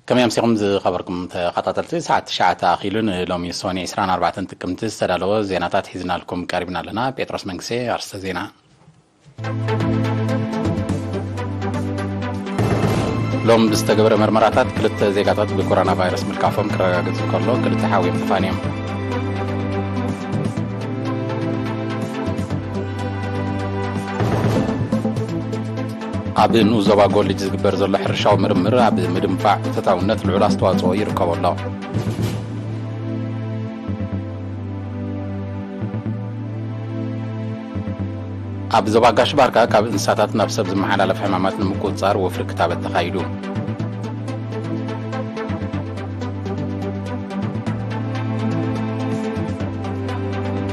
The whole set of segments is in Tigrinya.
ከመይ ኣምሲኹም ዝኸበርኩም ተኸታተልቲ? ሰዓት ትሽዓተ ኣኺሉ ንሎሚ ሶኒ ዕስራን ኣርባዕተን ጥቅምቲ ዝተዳለወ ዜናታት ሒዝናልኩም ቀሪብና ኣለና። ጴጥሮስ መንግስቴ፣ ኣርስተ ዜና። ሎም ብዝተገበረ መርመራታት ክልተ ዜጋታት ብኮሮና ቫይረስ ምልካፎም ክረጋገጽ እንከሎ፣ ክልተ ሓውዮም ተፋንዮም። ኣብ ንኡስ ዞባ ጎልጅ ዝግበር ዘሎ ሕርሻዊ ምርምር ኣብ ምድንፋዕ ተታውነት ልዑል ኣስተዋጽኦ ይርከቦ ኣሎ። ኣብ ዞባ ጋሽ ባርካ ካብ እንስሳታት ናብ ሰብ ዝመሓላለፍ ሕማማት ንምቁጽጻር ወፍሪ ክታበት ተኻይዱ።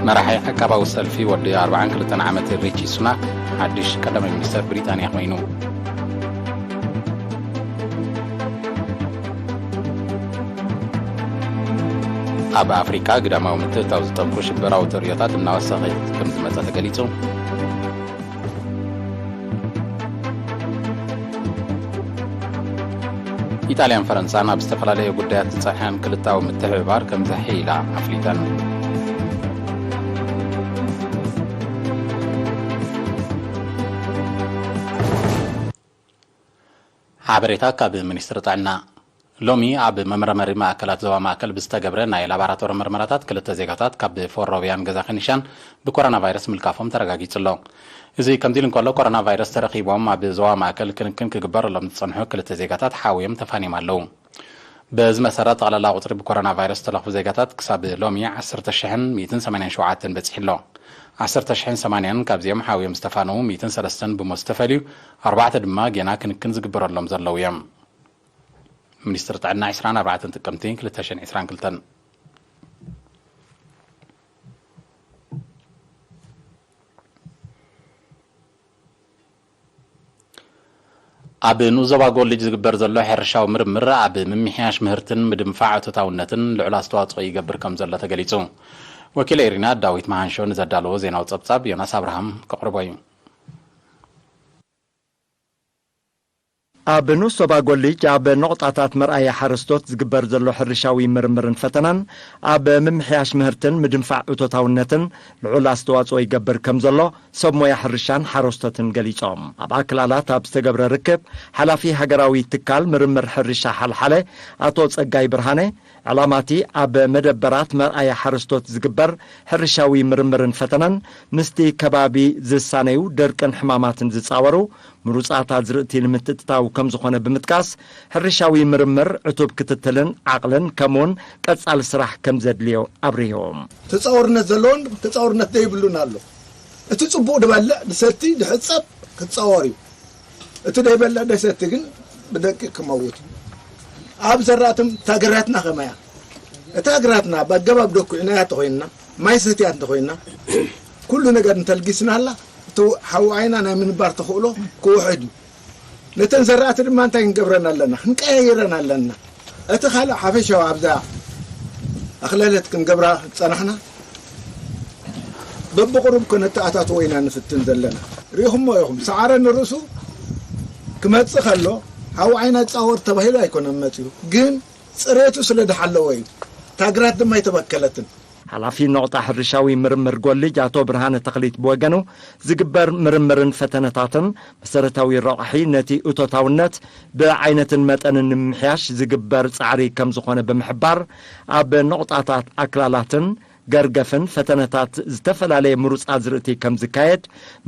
መራሒ ዓቃባዊ ሰልፊ ወዲ ኣርብዓን ክልተን ዓመት ሪቺ ሱናክ ሓድሽ ቀዳማይ ሚኒስተር ብሪጣንያ ኮይኑ። ኣብ ኣፍሪቃ ግዳማዊ ምትእትታው ዝጠንክሩ ሽበራዊ ተርእዮታት እናወሰኸ ከም ዝመጸ ተገሊጹ። ኢጣልያን ፈረንሳን ኣብ ዝተፈላለዩ ጉዳያት ዝጸንሐን ክልታዊ ምትሕብባር ከም ዘሐይላ ኣፍሊጠን። ሓበሬታ ካብ ሚኒስትሪ ጥዕና። ሎሚ ኣብ መመርመሪ ማእከላት ዞባ ማእከል ብዝተገብረ ናይ ላባራቶሪ መርመራታት ክልተ ዜጋታት ካብ ፎሮቢያን ገዛ ከኒሻን ብኮሮና ቫይረስ ምልካፎም ተረጋጊጹ ኣሎ። እዚ ከምዚ ኢሉ እንከሎ፣ ኮሮና ቫይረስ ተረኺቦም ኣብ ዞባ ማእከል ክንክን ክግበረሎም ዝጸንሑ ክልተ ዜጋታት ሓውዮም ተፋንዮም ኣለዉ። በዚ መሰረት፣ ጠቕላላ ቁጽሪ ብኮሮና ቫይረስ ዝተለኽፉ ዜጋታት ክሳብ ሎሚ ዓሰርተ ሽሕን ሚእትን ሰማንያን ሸውዓተን በጺሑ ኣሎ። ዓሰርተ ሽሕን ሰማንያን ካብዚኦም ሓውዮም ዝተፋነዉ ሚእትን ሰለስተን ብሞት ዝተፈልዩ፣ ኣርባዕተ ድማ ጌና ክንክን ዝግበረሎም ዘለዉ እዮም። ሚኒስትሪ ጥዕና ዕስራን ኣርባዕተን ጥቅምቲ ክልተ ሽሕን ዕስራን ክልተን። ኣብ ንኡስ ዞባ ጎልጅ ዝግበር ዘሎ ሕርሻዊ ምርምር ኣብ ምምሕያሽ ምህርትን ምድንፋዕ እቶታውነትን ልዑል ኣስተዋጽኦ ይገብር ከም ዘሎ ተገሊጹ። ወኪል ኤሪና ዳዊት መሃንሾ ንዘዳለዎ ዜናዊ ጸብጻብ ዮናስ ኣብርሃም ከቕርቦ እዩ። ኣብ ንኡስ ዞባ ጎልጅ ኣብ ነቑጣታት መርኣያ ሓረስቶት ዝግበር ዘሎ ሕርሻዊ ምርምርን ፈተናን ኣብ ምምሕያሽ ምህርትን ምድንፋዕ እቶታውነትን ልዑል ኣስተዋጽኦ ይገብር ከም ዘሎ ሰብ ሞያ ሕርሻን ሓረስቶትን ገሊጾም። ኣብ ኣክላላት ኣብ ዝተገብረ ርክብ፣ ሓላፊ ሃገራዊ ትካል ምርምር ሕርሻ ሓልሓለ ኣቶ ጸጋይ ብርሃነ፣ ዕላማቲ ኣብ መደበራት መርኣያ ሓረስቶት ዝግበር ሕርሻዊ ምርምርን ፈተናን ምስቲ ከባቢ ዝሳነዩ ደርቅን ሕማማትን ዝጻወሩ ምሩጻት ኣዝርእቲ ንምትእትታው ከም ዝኾነ ብምጥቃስ፣ ሕርሻዊ ምርምር ዕቱብ ክትትልን ዓቕልን ከምኡውን ቀጻሊ ስራሕ ከም ዘድልዮ ኣብሪሆም። ተጻዋርነት ዘለዎን ተጻዋርነት ዘይብሉን ኣሎ። እቲ ጽቡቕ ድበልዕ፣ ድሰቲ፣ ድሕጸብ ክጻወር እዩ። እቲ ደይበልዕ ደይሰቲ ግን ብደቂቕ ክመውት እዩ። ኣብ ዘራእትም እታ ግራትና ከመያ? እታ ግራትና ብኣገባብ ደኩዕናያ እንተኾይንና፣ ማይ ሰትያ እንተኾይንና፣ ኩሉ ነገር እንተልጊስናላ፣ እቲ ሓዋይና ናይ ምንባር ተኽእሎ ክውሕድ እዩ። ነተን ዘራእቲ ድማ እንታይ ክንገብረን ኣለና? ክንቀያይረን ኣለና። እቲ ካልእ ሓፈሻዊ ኣብዛ ኣኽለለት ክንገብራ ዝጸናሕና፣ በብቕሩብ ከነተኣታትዎ ኢና ንፍትን ዘለና። ርኢኹሞ ኢኹም፣ ሰዓረ ንርእሱ ክመጽእ ከሎ፣ ሓዋይና ይጻወር ተባሂሉ ኣይኮነን መጺኡ፣ ግን ጽሬቱ ስለ ድሓለወ እዩ። እታ ግራት ድማ ኣይተበከለትን። ሓላፊ ነቑጣ ሕርሻዊ ምርምር ጎልጅ ኣቶ ብርሃነ ተኽሊት ብወገኑ፣ ዝግበር ምርምርን ፈተነታትን መሰረታዊ ረቑሒ ነቲ እቶታውነት ብዓይነትን መጠንን ንምምሕያሽ ዝግበር ጻዕሪ ከም ዝኾነ ብምሕባር፣ ኣብ ነቑጣታት ኣክላላትን ገርገፍን ፈተነታት ዝተፈላለየ ምሩጽ ኣዝርእቲ ከም ዝካየድ፣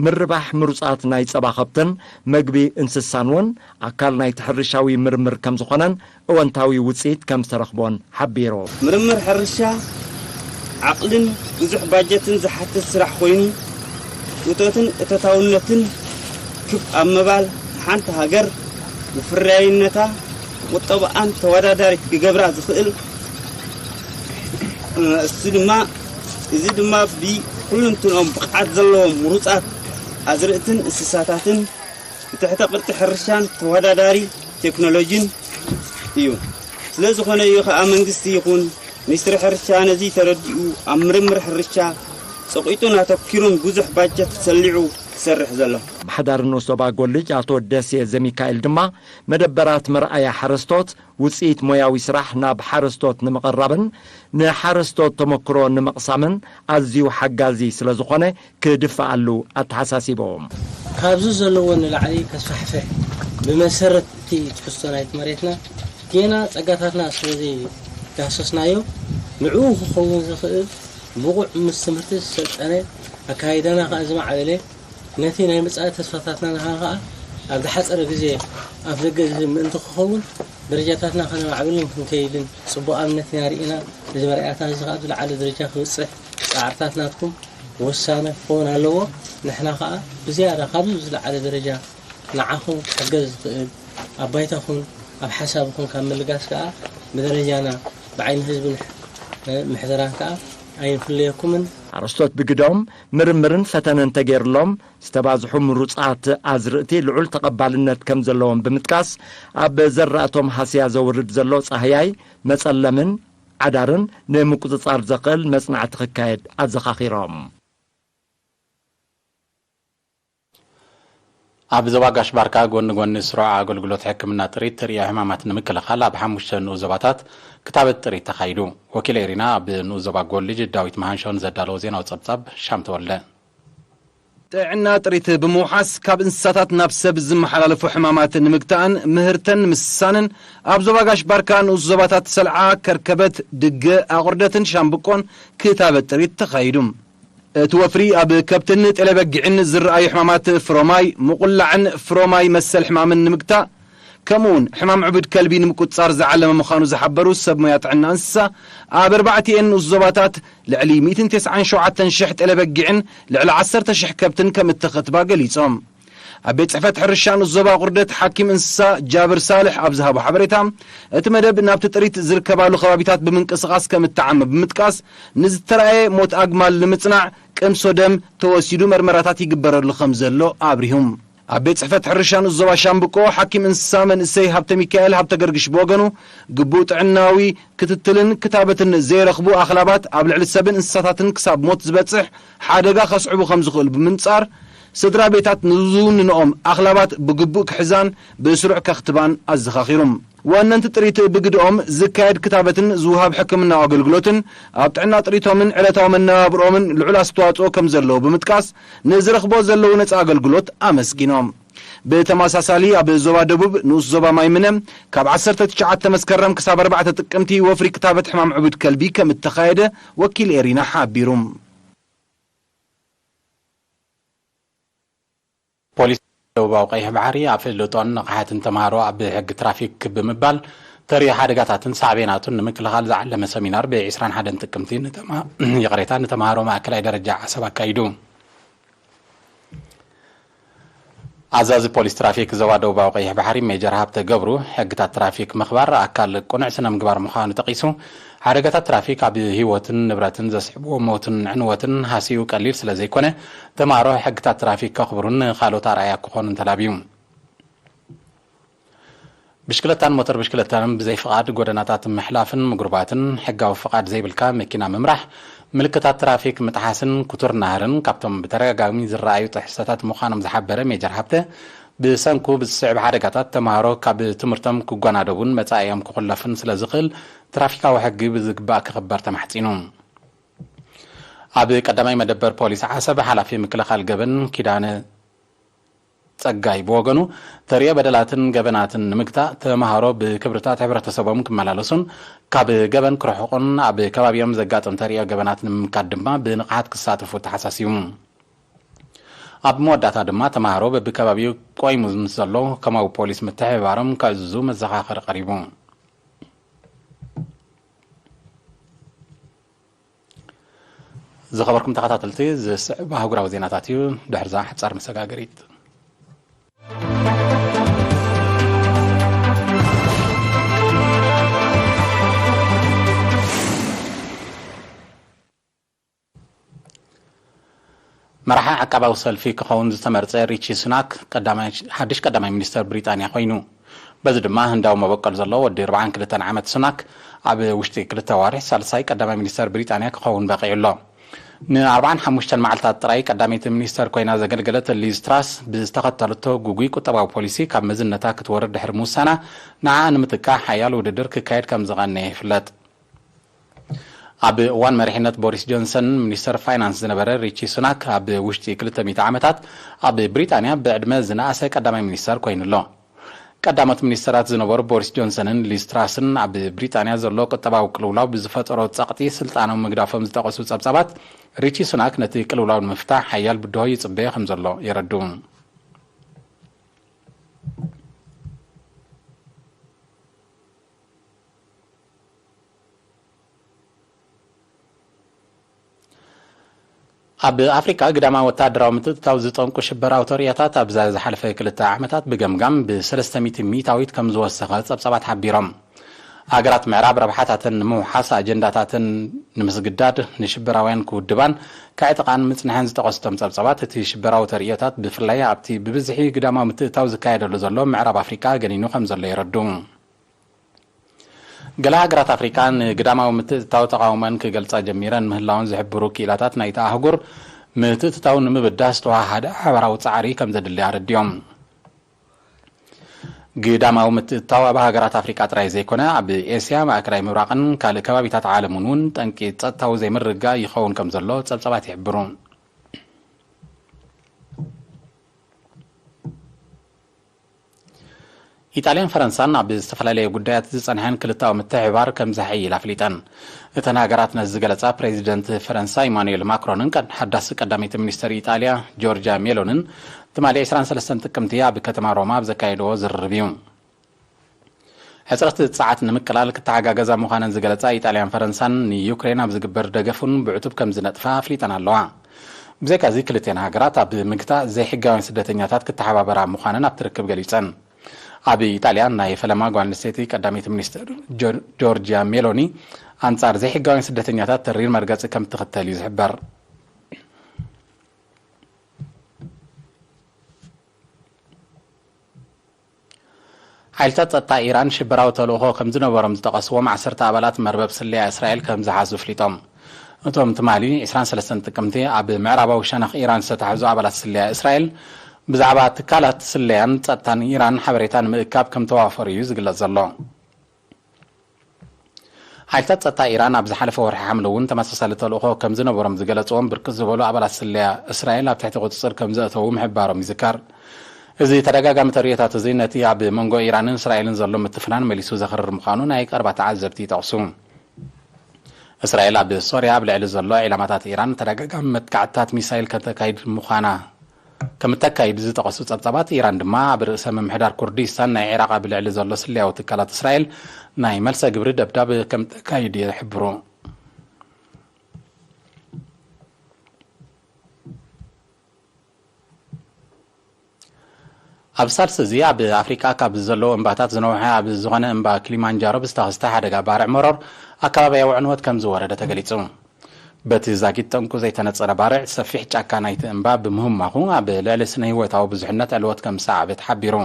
ምርባሕ ምሩጻት ናይ ጸባ ከብትን መግቢ እንስሳን እውን ኣካል ናይቲ ሕርሻዊ ምርምር ከም ዝኾነን እወንታዊ ውጽኢት ከም ዝተረኽቦን ሓቢሩ። ምርምር ሕርሻ ዓቕልን ብዙሕ ባጀትን ዝሓትት ስራሕ ኮይኑ፣ እቶትን እቶታውነትን ክብ ኣብ ምባል ሓንቲ ሃገር ብፍርያይነታ ቁጠባኣን ተወዳዳሪት ክገብራ ዝኽእል፣ እሱ ድማ፣ እዚ ድማ ብኩልንትንኦም ብቕዓት ዘለዎም ምሩጻት ኣዝርእትን እንስሳታትን ብትሕተ ቅርጺ ሕርሻን ተወዳዳሪ ቴክኖሎጂን እዩ። ስለ ዝኾነ እዩ ከኣ መንግስቲ ይኹን ሚኒስትሪ ሕርሻ ነዚ ተረዲኡ ኣብ ምርምር ሕርሻ ጸቒጡን ኣተኲሩን ብዙሕ ባጀት ሰሊዑ ዝሰርሕ ዘሎ። ኣመሓዳሪ ንኡስ ዞባ ጎልጅ ኣቶ ደሴ ዘሚካኤል ድማ፣ መደበራት መርኣያ ሓረስቶት ውፅኢት ሞያዊ ስራሕ ናብ ሓረስቶት ንምቕራብን ንሓረስቶት ተመክሮ ንምቕሳምን ኣዝዩ ሓጋዚ ስለ ዝኾነ ክድፈኣሉ ኣተሓሳሲቦም። ካብዚ ዘለዎ ንላዕሊ ከስፋሕፍሕ፣ ብመሰረት እቲ ትሕዝቶ ናይቲ መሬትና ጌና ጸጋታትና ስለ ዘይዳሰስናዮ፣ ንዕኡ ክኸውን ዝኽእል ብቑዕ ምስ ትምህርቲ ዝሰልጠነ፣ ኣካይዳና ከኣ ዝማዕበለ፣ ነቲ ናይ መጻኢ ተስፋታትና ንኸኣ ኣብ ዝሓጸረ ግዜ ኣፍ ደገ ዝህብ ምእንቲ ክኸውን፣ ደረጃታትና ከነማዕብልን ክንከይድን ጽቡቕ ኣብነት ኢና ርኢና። እዚ መርኣያታት እዚ ከኣ ዝለዓለ ደረጃ ክብጽሕ ጻዕርታት ናትኩም ወሳኒ ክኸውን ኣለዎ። ንሕና ከኣ ብዝያዳ ካብዚ ዝለዓለ ደረጃ ንዓኹም ክሕገዝ ዝኽእል ኣብ ባይታኹም ኣብ ሓሳብኹም ካብ ምልጋስ ከኣ ብደረጃና ብዓይኒ ህዝቢ ምሕ-፣ ምሕደራን ከኣ ኣይንፍለየኩምን። ሓረስቶት ብግዶም ምርምርን ፈተነን ተገይርሎም ዝተባዝሑ ምሩጻት ኣዝርእቲ ልዑል ተቐባልነት ከም ዘለዎም ብምጥቃስ፣ ኣብ ዘራእቶም ሃስያ ዘውርድ ዘሎ ጻህያይ መጸለምን ዓዳርን ንምቁጽጻር ዘኽእል መጽናዕቲ ክካየድ ኣዘኻኺሮም። ኣብ ዞባ ጋሽ ባርካ ጎኒ ጎኒ ስሩዕ ኣገልግሎት ሕክምና ጥሪት፣ ተርእዮ ሕማማት ንምክልኻል ኣብ ሓሙሽተ ንኡስ ዞባታት ክታበት ጥሪት ተኻይዱ። ወኪል ኤሪና ኣብ ንኡስ ዞባ ጎልጅ ዳዊት መሃንሾ ንዘዳለዎ ዜናዊ ጸብጻብ ሻም ተወልደ። ጥዕና ጥሪት ብምውሓስ ካብ እንስሳታት ናብ ሰብ ዝመሓላለፉ ሕማማት ንምግታእን ምህርተን ንምስሳንን ኣብ ዞባ ጋሽ ባርካ ንኡስ ዞባታት ሰልዓ፣ ከርከበት፣ ድገ፣ ኣቑርደትን ሻምብቆን ክታበት ጥሪት ተኻይዱ። እቲ ወፍሪ ኣብ ከብትን ጤለበጊዕን ዝረኣዩ ሕማማት ፍሮማይ፣ ምቑላዕን ፍሮማይ መሰል ሕማምን ንምግታእ፣ ከምኡውን ሕማም ዕቡድ ከልቢ ንምቁጽጻር ዝዓለመ ምዃኑ ዝሓበሩ ሰብ ሞያ ጥዕና እንስሳ፣ ኣብ ኣርባዕቲኤን ንኡስ ዞባታት ልዕሊ ሚእትን ተስዓን ሸውዓተን ሽሕ ጤለበጊዕን ልዕሊ ዓሰርተ ሽሕ ከብትን ከም እተኸትባ ገሊጾም። ኣብ ቤት ጽሕፈት ሕርሻ ንኡስ ዞባ ቁርደት ሓኪም እንስሳ ጃብር ሳልሕ ኣብ ዝሃቦ ሓበሬታ፣ እቲ መደብ ናብቲ ጥሪት ዝርከባሉ ከባቢታት ብምንቅስቓስ ከም እተዓመ ብምጥቃስ፣ ንዝተራእየ ሞት ኣግማል ንምጽናዕ ቅምሶ ደም ተወሲዱ መርመራታት ይግበረሉ ከም ዘሎ ኣብሪሁ። ኣብ ቤት ጽሕፈት ሕርሻ ንኡስ ዞባ ሻምብቆ ሓኪም እንስሳ መንእሰይ ሃብተ ሚካኤል ሃብተ ገርግሽ ብወገኑ፣ ግቡእ ጥዕናዊ ክትትልን ክታበትን ዘይረኽቡ ኣኽላባት ኣብ ልዕሊ ሰብን እንስሳታትን ክሳብ ሞት ዝበጽሕ ሓደጋ ከስዕቡ ከም ዝኽእሉ ብምንጻር፣ ስድራ ቤታት ንዝውንንኦም ኣኽላባት ብግቡእ ክሕዛን ብስሩዕ ከኽትባን ኣዘኻኺሩ። ወነንቲ ጥሪት ብግድኦም ዝካየድ ክታበትን ዝውሃብ ሕክምናዊ ኣገልግሎትን ኣብ ጥዕና ጥሪቶምን ዕለታዊ መነባብሮምን ልዑል ኣስተዋጽኦ ከም ዘለዎ ብምጥቃስ፣ ንዝረኽቦ ዘለዉ ነጻ ኣገልግሎት ኣመስጊኖም። ብተመሳሳሊ ኣብ ዞባ ደቡብ ንኡስ ዞባ ማይምነ ካብ ዓሰርተ ትሽዓተ መስከረም ክሳብ ኣርባዕተ ጥቅምቲ ወፍሪ ክታበት ሕማም ዕቡድ ከልቢ ከም እተኻየደ ወኪል ኤሪና ሓቢሩ። ፖሊስ ደቡባዊ ቀይሕ ባሕሪ ኣፍልጦን ንቕሓትን ተምሃሮ ኣብ ሕጊ ትራፊክ ብምባል ተርእዮ ሓደጋታትን ሳዕቤናቱን ንምክልኻል ዝዓለመ ሰሚናር ብ ዕስራን ሓደን ጥቅምቲ ንተማ-፣ ይቕሬታ፣ ንተምሃሮ ማእከላይ ደረጃ ዓሰብ ኣካይዱ። ኣዛዚ ፖሊስ ትራፊክ ዞባ ደቡባዊ ቀይሕ ባሕሪ ሜጀር ሃብተ ገብሩ፣ ሕግታት ትራፊክ ምኽባር ኣካል ቅኑዕ ስነ ምግባር ምዃኑ ጠቒሱ፣ ሓደጋታት ትራፊክ ኣብ ህይወትን ንብረትን ዘስዕብዎ ሞትን ዕንወትን ሃስዩ ቀሊል ስለ ዘይኮነ፣ ተምሃሮ ሕግታት ትራፊክ ከኽብሩን ንኻልኦት ኣርኣያ ክኾኑን ተላብዩ። ብሽክለታን ሞተር ብሽክለታን ብዘይ ፍቓድ ጎደናታት ምሕላፍን ምጉርባትን፣ ሕጋዊ ፍቓድ ዘይብልካ መኪና ምምራሕ፣ ምልክታት ትራፊክ ምጥሓስን ክቱር ናህርን ካብቶም ብተደጋጋሚ ዝረኣዩ ጥሕሰታት ምዃኖም ዝሓበረ ሜጀር ሃብተ፣ ብሰንኩ ብዝስዕብ ሓደጋታት ተምሃሮ ካብ ትምህርቶም ክጓናደቡን መጻኢኦም ክኹለፍን ስለ ዝኽእል፣ ትራፊካዊ ሕጊ ብዝግባእ ክኽበር ተማሕጺኑ። ኣብ ቀዳማይ መደበር ፖሊስ ዓሰብ ሓላፊ ምክልኻል ገበን ኪዳነ ጸጋይ ብወገኑ፣ ተርእዮ በደላትን ገበናትን ንምግታእ፣ ተምሃሮ ብክብርታት ሕብረተሰቦም ክመላለሱን ካብ ገበን ክርሕቑን፣ ኣብ ከባቢኦም ዘጋጥም ተርእዮ ገበናት ንምምካት ድማ ብንቕሓት ክሳተፉ ተሓሳሲቡ። ኣብ መወዳእታ ድማ፣ ተምሃሮ በብከባቢኡ ቆይሙ ምስ ዘሎ ከማዊ ፖሊስ ምትሕብባሮም ከዕዝዙ መዘኻኸሪ ቀሪቡ። ዝኸበርኩም ተኸታተልቲ፣ ዝስዕብ ኣህጉራዊ ዜናታት እዩ። ድሕርዛ ሓጻር መሰጋገሪት። መራሒ ዓቃባዊ ሰልፊ ክኸውን ዝተመርጸ ሪቺ ሱናክ ቀዳማይ፣ ሓድሽ ቀዳማይ ሚኒስተር ብሪጣንያ ኮይኑ። በዚ ድማ ህንዳዊ መበቆል ዘለዎ ወዲ ኣርባዓን ክልተን ዓመት ሱናክ ኣብ ውሽጢ ክልተ ኣዋርሕ ሳልሳይ ቀዳማይ ሚኒስተር ብሪጣንያ ክኸውን በቒዑ ኣሎ። ንኣርባዓን ሓሙሽተን መዓልታት ጥራይ ቀዳመይቲ ሚኒስተር ኮይና ዘገልገለት ሊዝ ትራስ ብዝተኸተለቶ ግጉይ ቁጠባዊ ፖሊሲ ካብ መዝነታ ክትወርድ ድሕሪ ምውሳና፣ ንዓኣ ንምትካእ ሓያል ውድድር ክካየድ ከም ዝቐነየ ይፍለጥ። ኣብ እዋን መሪሕነት ቦሪስ ጆንሰን ሚኒስተር ፋይናንስ ዝነበረ ሪቺ ሱናክ ኣብ ውሽጢ ክልተ ሚእቲ ዓመታት ኣብ ብሪጣንያ ብዕድመ ዝነኣሰ ቀዳማይ ሚኒስተር ኮይኑ ኣሎ። ቀዳሞት ሚኒስተራት ዝነበሩ ቦሪስ ጆንሰንን ሊዝ ትራስን ኣብ ብሪጣንያ ዘሎ ቁጠባዊ ቅልውላው ብዝፈጠሮ ጸቕጢ ስልጣኖም ምግዳፎም ዝጠቐሱ ጸብጻባት፣ ሪቺ ሱናክ ነቲ ቅልውላው ንምፍታሕ ሓያል ብድሆ ይጽበዮ ከም ዘሎ የረድኡ። ኣብ ኣፍሪቃ ግዳማዊ ወተሃደራዊ ምትእትታው ዝጠንቁ ሽበራዊ ተርእዮታት ኣብዛ ዝሓለፈ ክልተ ዓመታት ብገምጋም ብሰለስተ ሚእቲ ሚእታዊት ከም ዝወሰኸ ጸብጻባት ሓቢሮም። ሃገራት ምዕራብ ረብሓታተን ንምውሓስ ኣጀንዳታተን ንምስግዳድ ንሽበራውያን ክውድባን ከዕጥቓን ምጽንሐን ዝጠቐሱ እቶም ጸብጻባት፣ እቲ ሽበራዊ ተርእዮታት ብፍላይ ኣብቲ ብብዝሒ ግዳማዊ ምትእትታው ዝካየደሉ ዘሎ ምዕራብ ኣፍሪቃ ገኒኑ ከም ዘሎ የረዱ። ገለ ሃገራት ኣፍሪቃ ንግዳማዊ ምትእትታው ተቓውሞን ክገልጻ ጀሚረን ምህላውን ዝሕብሩ ክኢላታት ናይታ ኣህጉር፣ ምትእትታው ንምብዳህ ዝተወሃሃደ ሓበራዊ ጻዕሪ ከም ዘድሊ ኣረዲኦም። ግዳማዊ ምትእትታው ኣብ ሃገራት ኣፍሪቃ ጥራይ ዘይኮነ፣ ኣብ ኤስያ፣ ማእከላይ ምብራቕን ካልእ ከባቢታት ዓለምን እውን ጠንቂ ጸጥታዊ ዘይምርግጋእ ይኸውን ከም ዘሎ ጸብጻባት ይሕብሩ። ኢጣልያን ፈረንሳን ኣብ ዝተፈላለየ ጉዳያት ዝጸንሐን ክልተኣዊ ምትሕብባር ከም ዘሐይል ኣፍሊጠን። እተን ሃገራት ነዚ ዝገለጻ ፕሬዚደንት ፈረንሳ ኢማኑኤል ማክሮንን ቀድ-፣ ሓዳስ ቀዳመይቲ ሚኒስተር ኢጣልያ ጆርጃ ሜሎንን ትማሊ ዕስራን ሰለስተን ጥቅምቲ ኣብ ከተማ ሮማ ኣብ ዘካየድዎ ዝርርብ እዩ። ሕጽረት ጸዓት ንምቅላል ክተሓጋገዛ ምዃነን ዝገለጻ ኢጣልያን ፈረንሳን ንዩክሬን ኣብ ዝግበር ደገፍን ብዕቱብ ከም ዝነጥፋ ኣፍሊጠን ኣለዋ። ብዘይካዚ ክልቲኣን ሃገራት ኣብ ምግታእ ዘይሕጋውያን ስደተኛታት ክተሓባበራ ምዃነን ኣብቲ ርክብ ገሊጸን። ኣብ ኢጣልያ ናይ ፈለማ ጓል ኣንስተይቲ ቀዳመይቲ ሚኒስትር ጆር-፣ ጆርጂያ ሜሎኒ ኣንጻር ዘይሕጋውያን ስደተኛታት ተሪር መርገጺ ከም ትኽተል እዩ ዝሕበር። ሓይልታት ጸጥታ ኢራን ሽበራዊ ተልእኾ ከም ዝነበሮም ዝጠቐስዎም ዓሰርተ ኣባላት መርበብ ስለያ እስራኤል ከም ዝሓዙ ኣፍሊጦም። እቶም ትማሊ ዕስራን ሰለስተን ጥቅምቲ ኣብ ምዕራባዊ ሸነኽ ኢራን ዝተታሕዙ ኣባላት ስለያ እስራኤል፣ ብዛዕባ ትካላት ስለያን ጸጥታን ኢራን ሓበሬታ ንምእካብ ከም ተዋፈሩ እዩ ዝግለጽ ዘሎ። ሓይልታት ጸጥታ ኢራን ኣብ ዝሓለፈ ወርሒ ሓምለ እውን ተመሳሳሊ ተልእኾ ከም ዝነበሮም ዝገለጽዎም ብርክት ዝበሉ ኣባላት ስለያ እስራኤል ኣብ ትሕቲ ቁጽጽር ከም ዘእተዉ ምሕባሮም ይዝከር። እዚ ተደጋጋሚ ተርእዮታት እዚ ነቲ ኣብ መንጎ ኢራንን እስራኤልን ዘሎ ምትፍናን መሊሱ ዘኽርር ምዃኑ ናይ ቀረባ ተዓዘብቲ ይጠቕሱ። እስራኤል ኣብ ሶርያ ኣብ ልዕሊ ዘሎ ዒላማታት ኢራን ተደጋጋሚ መጥቃዕትታት ሚሳይል ከተካይድ ምዃና ከም እተካይድ ዝጠቐሱ ጸብጻባት፣ ኢራን ድማ ኣብ ርእሰ ምምሕዳር ኩርዲስታን ናይ ዒራቕ ኣብ ልዕሊ ዘሎ ስለያዊ ትካላት እስራኤል ናይ መልሰ ግብሪ ደብዳብ ከም እተካይድ ይሕብሩ። ኣብ ሳልስ እዚ ኣብ ኣፍሪቃ ካብ ዘለዉ እምባታት ዝነውሐ ኣብ ዝኾነ እምባ ክሊማንጃሮ ብዝተኸስተ ሓደጋ ባርዕ መሮር ኣከባቢያዊ ዕንወት ከም ዝወረደ ተገሊጹ። በቲ ዛጊት ጠንቁ ዘይተነጸረ ባርዕ ሰፊሕ ጫካ ናይቲ እምባ ብምህማኹ ኣብ ልዕሊ ስነ ህይወታዊ ብዙሕነት ዕልወት ከም ዝሰዓበ ተሓቢሩ።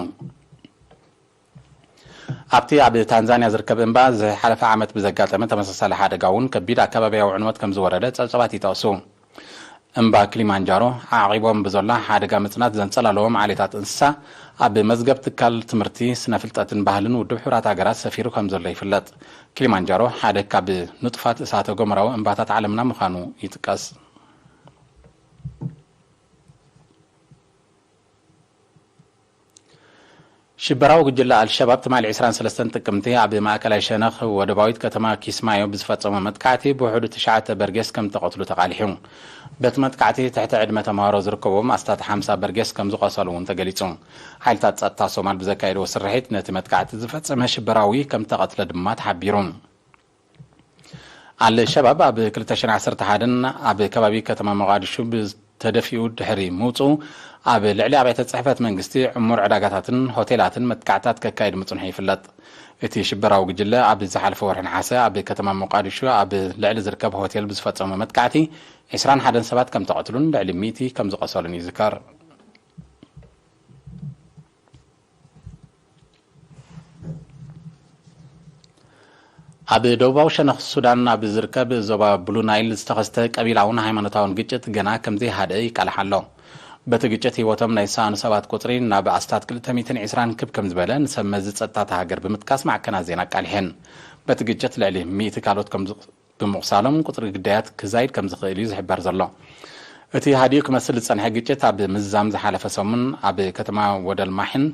ኣብቲ ኣብ ታንዛንያ ዝርከብ እምባ ዝሓለፈ ዓመት ብዘጋጠመ ተመሳሳሊ ሓደጋ እውን ከቢድ ኣከባቢያዊ ዕንወት ከም ዝወረደ ጸብጻባት ይጠቕሱ። እምባ ክሊማንጃሮ ዓቒቦም ብዘሎ ሓደጋ ምጽናት ዘንጸላለዎም ዓሌታት እንስሳ ኣብ መዝገብ ትካል ትምህርቲ፣ ስነ ፍልጠትን ባህልን ውድብ ሕቡራት ሃገራት ሰፊሩ ከም ዘሎ ይፍለጥ። ክሊማንጃሮ ሓደ ካብ ንጡፋት እሳተ ጎመራዊ እምባታት ዓለምና ምዃኑ ይጥቀስ። ሽበራዊ ጉጅለ ኣልሸባብ ትማሊ ዕስራን ሰለስተን ጥቅምቲ ኣብ ማእከላይ ሸነኽ ወደባዊት ከተማ ኪስማዮ ብዝፈጸሞ መጥቃዕቲ ብውሕዱ ትሽዓተ በርጌስ ከም ተቐትሉ ተቓሊሑ። በቲ መጥቃዕቲ ትሕቲ ዕድመ ተምሃሮ ዝርከብዎም ኣስታት ሓምሳ በርጌስ ከም ዝቖሰሉ እውን ተገሊጹ። ሓይልታት ጸጥታ ሶማል ብዘካየድዎ ስርሒት ነቲ መጥቃዕቲ ዝፈጸመ ሽበራዊ ከም ተቐትለ ድማ ተሓቢሩ። ኣልሸባብ ኣብ ክልተ ሽሕን ዓሰርተ ሓደን ኣብ ከባቢ ከተማ ሞቓዲሹ ብተደፊኡ ድሕሪ ምውጽኡ፣ ኣብ ልዕሊ ኣብያተ ጽሕፈት መንግስቲ፣ ዕሙር ዕዳጋታትን ሆቴላትን መጥቃዕታት ከካይድ ምጽንሑ ይፍለጥ። እቲ ሽበራዊ ጉጅለ ኣብ ዝሓለፈ ወርሒ ነሓሰ ኣብ ከተማ ሞቓዲሹ ኣብ ልዕሊ ዝርከብ ሆቴል ብዝፈጸሞ መጥቃዕቲ ዕስራን ሓደን ሰባት ከም ተቐትሉን ልዕሊ ሚእቲ ከም ዝቖሰሉን ይዝከር። ኣብ ደቡባዊ ሸነኽ ሱዳን ኣብ ዝርከብ ዞባ ብሉ ናይል ዝተኸስተ ቀቢላውን ሃይማኖታውን ግጭት ገና ከም ዘይሃደ ይቃላሕ ኣሎ። በቲ ግጭት ህይወቶም ናይ ዝሰኣኑ ሰባት ቁጽሪ ናብ ኣስታት ክልተ ሚእትን ዕስራን ክብ ከም ዝበለ ንሰብ መዚ ጸጥታ እታ ሃገር ብምጥቃስ ማዕከናት ዜና ኣቃሊሐን። በቲ ግጭት ልዕሊ ሚእቲ ካልኦት ከም ዝ-፣ ብምቑሳሎም ቁጽሪ ግዳያት ክዛይድ ከም ዝኽእል እዩ ዝሕበር ዘሎ። እቲ ሃዲኡ ክመስል ዝጸንሐ ግጭት ኣብ ምዝዛም ዝሓለፈ ሰሙን ኣብ ከተማ ወደልማሕን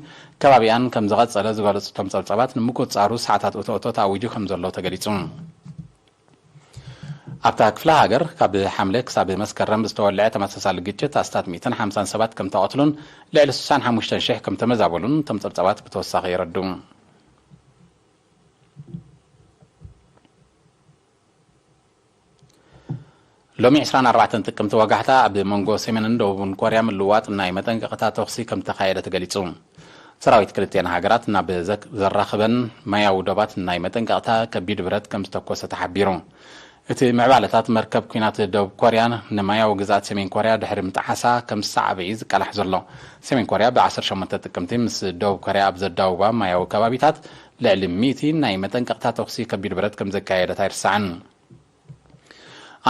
ከባቢኣን ከም ዝቐጸለ ዝገለጹ እቶም ጸብጻባት፣ ንምቁጽጻሩ ሰዓታት እቶእቶ ተኣዊጁ ከም ዘሎ ተገሊጹ። ኣብታ ክፍለ ሃገር ካብ ሓምለ ክሳብ መስከረም ዝተወልዐ ተመሳሳሊ ግጭት ኣስታት ሚእትን ሓምሳን ሰባት ከም ተቐትሉን ልዕሊ ስሳን ሓሙሽተን ሽሕ ከም ተመዛበሉን እቶም ጸብጻባት ብተወሳኺ የረድኡ። ሎሚ ዕስራን ኣርባዕተን ጥቅምቲ ወጋሕታ ኣብ መንጎ ሰሜንን ደቡብን ኮርያ ምልዋጥ ናይ መጠንቀቕታ ተኹሲ ከም ተኻየደ ተገሊጹ። ሰራዊት ክልቲአን ሃገራት ናብ ዘክ-፣ ዘራኽበን ማያዊ ዶባት ናይ መጠንቀቕታ ከቢድ ብረት ከም ዝተኮሰ ተሓቢሩ። እቲ ምዕባለታት መርከብ ኲናት ደቡብ ኮርያ ንማያዊ ግዝኣት ሰሜን ኮርያ ድሕሪ ምጥሓሳ ከም ዝሰዓበ እዩ ዝቃላሕ ዘሎ። ሰሜን ኮርያ ብ ዓሰርተ ሸሞንተ ጥቅምቲ ምስ ደቡብ ኮርያ ኣብ ዘዳውባ ማያዊ ከባቢታት ልዕሊ ሚእቲ ናይ መጠንቀቕታ ተኹሲ ከቢድ ብረት ከም ዘካየደት ኣይርሳዕን።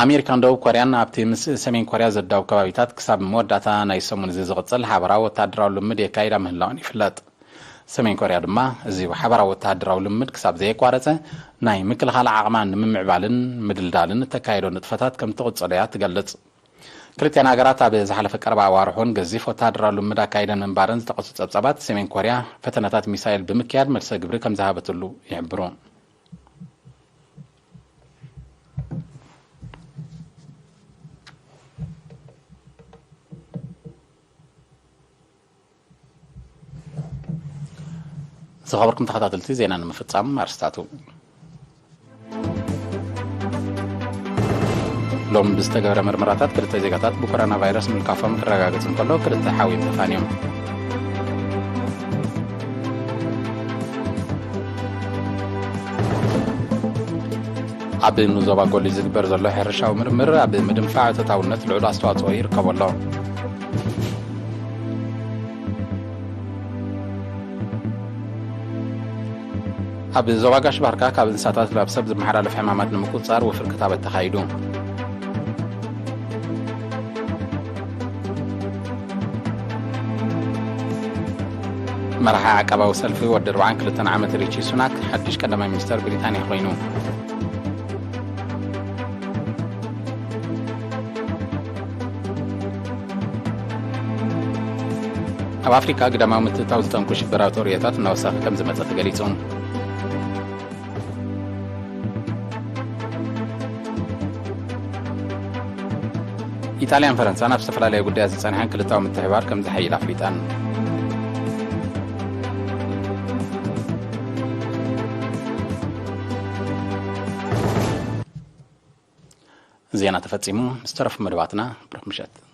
ኣሜሪካን ደቡብ ኮርያን ኣብቲ ምስ ሰሜን ኮርያ ዘዳውብ ከባቢታት ክሳብ መወዳእታ ናይ ሰሙን እዚ ዝቕጽል ሓበራዊ ወተሃደራዊ ልምምድ የካይዳ ምህላወን ይፍለጥ። ሰሜን ኮርያ ድማ እዚ ሓበራዊ ወተሃደራዊ ልምምድ ክሳብ ዘየቋረጸ ናይ ምክልኻል ዓቕማ ንምምዕባልን ምድልዳልን እተካየዶ ንጥፈታት ከም ትቕጽሎ እያ ትገልጽ። ክልቲኣን ሃገራት ኣብ ዝሓለፈ ቀረባ ኣዋርሕ እውን ገዚፍ ወተሃደራዊ ልምምድ ኣካይደን ምንባረን ዝጠቐሱ ጸብጻባት፣ ሰሜን ኮርያ ፈተነታት ሚሳይል ብምክያድ መልሰ ግብሪ ከም ዝሃበትሉ ይሕብሩ። ዝኸበርኩም ተኸታተልቲ፣ ዜና ንምፍጻም ኣርስታቱ። ሎም ብዝተገብረ ምርመራታት ክልተ ዜጋታት ብኮሮና ቫይረስ ምልካፎም ክረጋገጽ እንከሎ፣ ክልተ ሓዊም ተፋንዮም። ኣብ ንዞባ ጎሊ ዝግበር ዘሎ ሕርሻዊ ምርምር ኣብ ምድንፋዕ ተታውነት ልዑል ኣስተዋጽኦ ይርከቦ ኣሎ። ኣብ ዞባ ጋሽ ባርካ ካብ እንስሳታት ናብ ሰብ ዝመሓላለፍ ሕማማት ንምቁጽጻር ውፍር ክታበት ተኻይዱ። መራሒ ዓቃባዊ ሰልፊ ወዲ ኣርባዓን ክልተን ዓመት ሪቺ ሱናክ ሓድሽ ቀዳማይ ሚኒስተር ብሪጣንያ ኮይኑ። ኣብ ኣፍሪካ ግዳማዊ ምትእትታው ዝጠንቁ ሽበራዊ ተርእዮታት እናወሰኸ ከም ዝመጸ ተገሊጹ። ኢጣልያን ፈረንሳን ኣብ ዝተፈላለየ ጉዳያት ዝጸንሐን ክልታዊ ምትሕባር ከም ዝሓይል ኣፍሊጠን። ዜና ተፈጺሙ። ዝተረፉ መደባትና ብሩኽ ምሸት።